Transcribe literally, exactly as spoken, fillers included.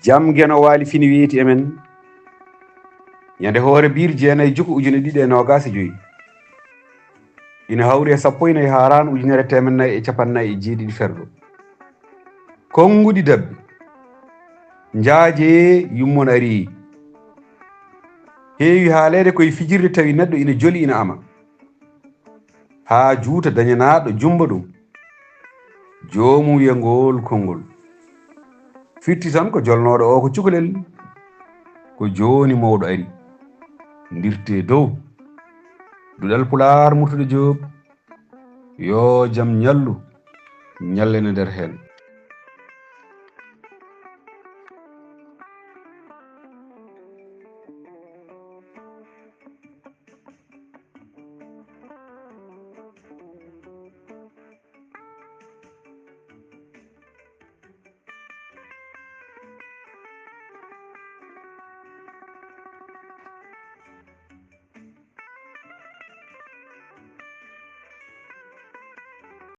Jam Geno Waali Fini weeti e men ñande hoore biir jeenay juko ujune ɗiɗi e noogaas e joyi. Ina hawri e sappo e nayi Haaraan ujunere teemedde nayi e capanɗe nayi e jeeɗiɗi fergo. Konnguɗi dabbi. Njaajee yummon arii. Heewi haaleede koye fijirde tawi neɗɗo ina joli ina ama. Haa juuta dañanaaɗo jumbo ɗum. Joomum wiya ngool konngol. Firti tan ko jolnooɗo o ko cukalel. Ko jooni mawɗo ari. Ndirtee dow. Duɗal Pulaar Murtuɗo Joob. Yoo jam ñallu. Ñallene nder heen.